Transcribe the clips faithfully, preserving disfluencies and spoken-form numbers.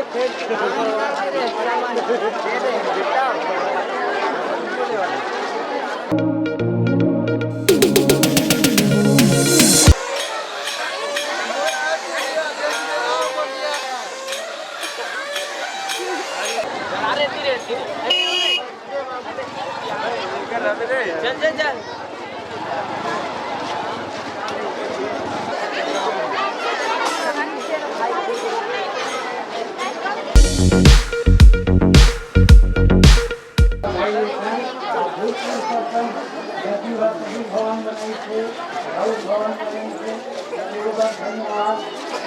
चल, चल, चल। भूतपूर्व सरपंच जदयू ह शहीद भवन बनाइस हे, राउत भवन बनाइस हे, तेकरो बर धन्यवाद।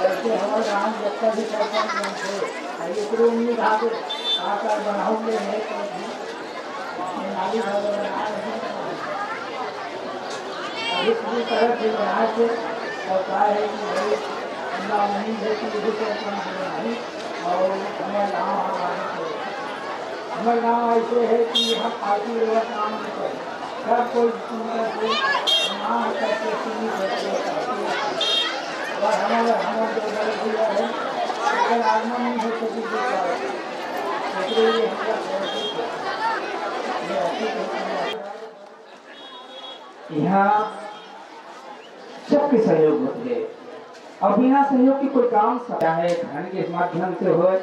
ऐसे हमर गांव जतका भी सरपंच बनथे, आ एकरो उम्मीद आगे आकर बढ़ाऊ ले हे, तो भी ये नाली भर बना रहे हैं। अभी पूरी तरह से बना के, और क्या है कि भाई, हमरा उम्मीद है कि ये सरपंच बनाई और हमारे गाँव हमारे को हमर गाँव ऐसे है कि यहाँ पार्टी वाला काम नहीं करे। सब कोई सुंदर से ना करके सुनी करके करके। और हमारे, हमारे जो बड़े भैया है, उनका आगमन नहीं हो सके, जो कारण। इसलिए ये हमरा थोड़ा सा ये अच्छी तरह से यहाँ सबके सहयोग होथे। अब बिना सहयोग के कोई काम स-, चाहे धन के माध्यम से होय,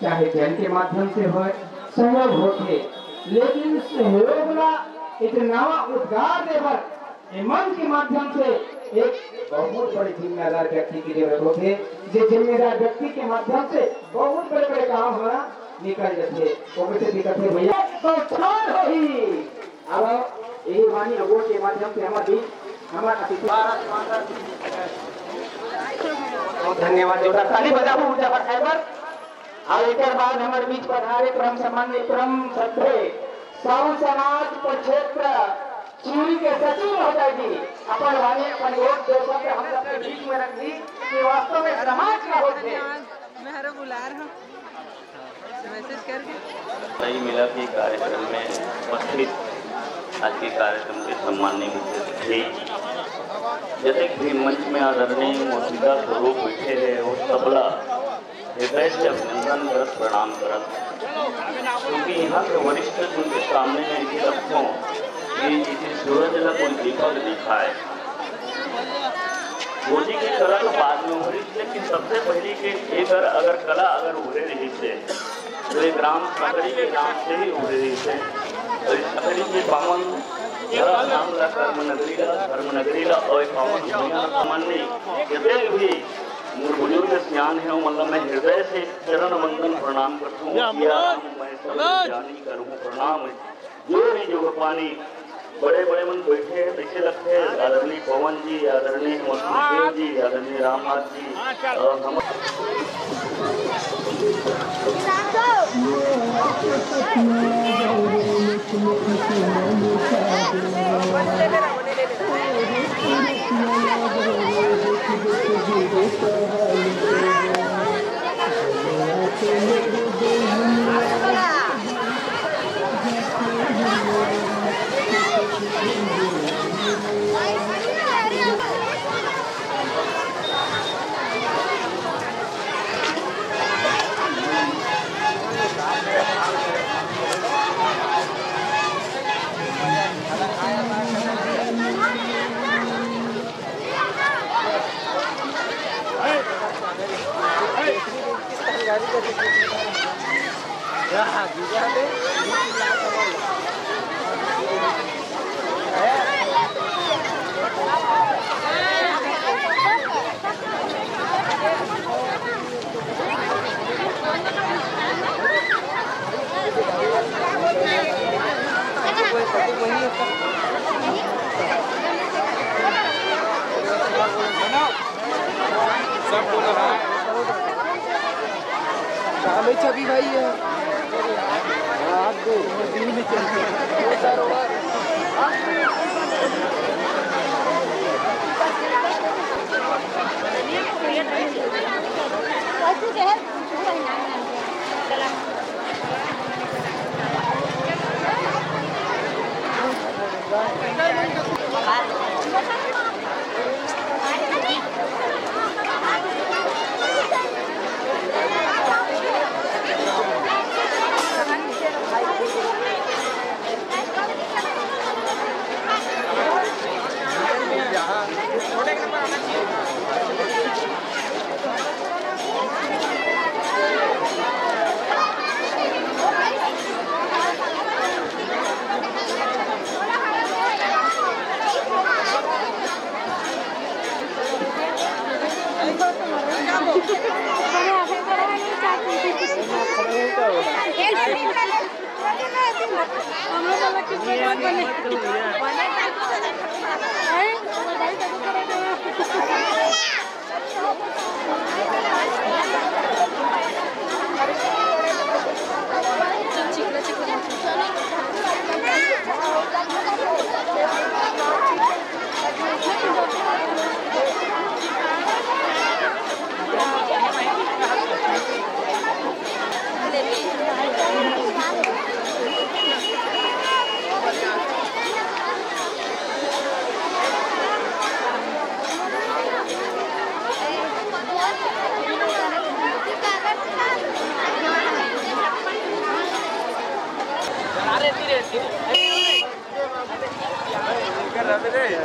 चाहे जन के माध्यम से होय, सहयोग होथे, लेकिन सहयोग ला एक नवा उद्गार दे बर ए मंच के माध्यम से एक बहुत बड़े जिम्मेदार व्यक्ति की जरूरत होथे, जे जिम्मेदार व्यक्ति के माध्यम से बहुत बड़े-बड़े काम ह निकल जथे। ओकर से दिक्कत हे भैया, तो ठान होही। अब यही वाणी अगोट के माध्यम से हमर बीच हमर अतिथि। बहुत धन्यवाद, जोरदार ताली बजाबो ऊर्जा बढ़ाए बर। और एकर बाद हमर बीच पधारे परम सम्मान्य, परम श्रद्धेय साहू समाज प्रक्षेत्र चिउरी के सचिव महोदय जी अपन वाणी, अपन गोठ दो शब्द हम सबके बीच में रख दी कि वास्तव में समाज का होत हे। मैं हरो बुला रहा हूँ। मैसेज करके। सही मिला कि कार्यक्रम में उपस्थित आज के कार्यक्रम के सम्माननीय मुख्य अतिथि, जतेक भी मंच में आदरणीय मौजूदा स्वरूप बैठे हैं, वो सबला हृदय से अभिनंदन करत, प्रणाम करत, क्योंकि यहाँ के वरिष्ठ जन के सामने में ये रखो कि इसे सूरज ला कोई दीपक दिखाए, मोदी के कला तो बाद में उभरी, लेकिन सबसे पहली के एकर अगर कला अगर उभरे रही से, तो ये ग्राम सकरी के नाम से ही उभरे रही से। तो इस सकरी के पावन धरा धाम ला, कर्म नगरी ला, धर्म नगरी ला और एक पावन भूमि ला, सामान्य जितने भी बुजुर्ग सियान हैं, मतलब मैं हृदय से चरण वंदन प्रणाम करता हूँ। किया मैं सब जानी करूँ प्रणाम। जोड़ी जोग पानी, बड़े बड़े मन बैठे हैं, कैसे लगते हैं? आदरणीय पवन जी, आदरणीय मधुसूदन जी, आदरणीय रामनाथ जी, और हम साले छवि भाई है। हाथ दे।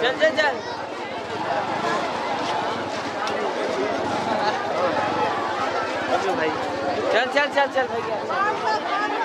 चल, चल, चल। चल, चल, चल, चल भैया।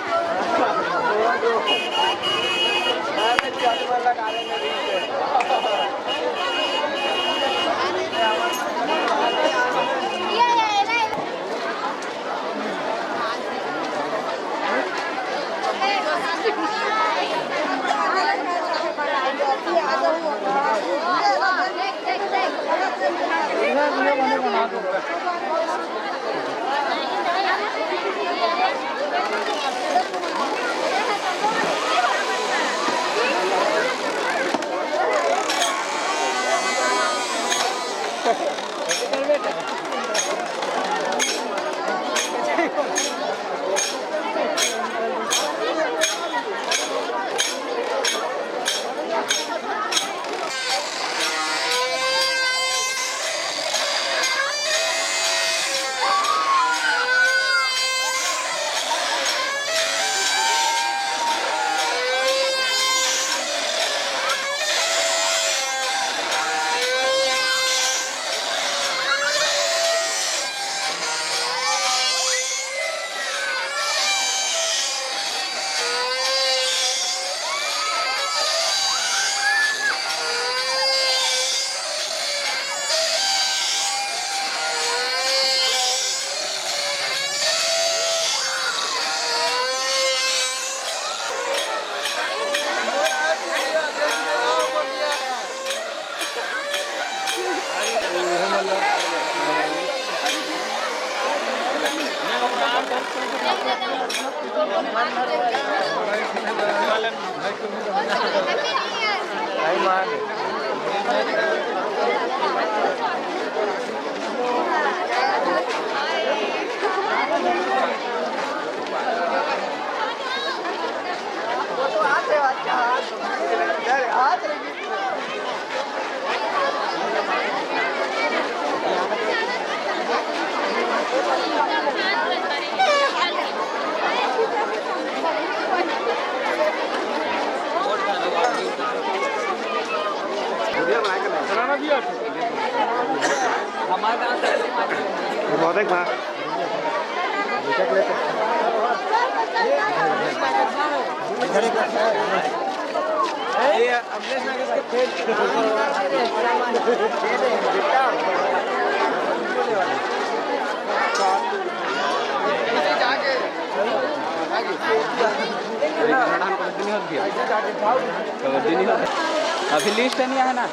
अभी लिस्ट नहीं आया ना।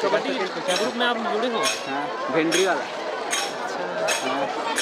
कबड्डी ग्रुप में आप जुड़े हो? हाँ, भेंडरी वाला। हाँ।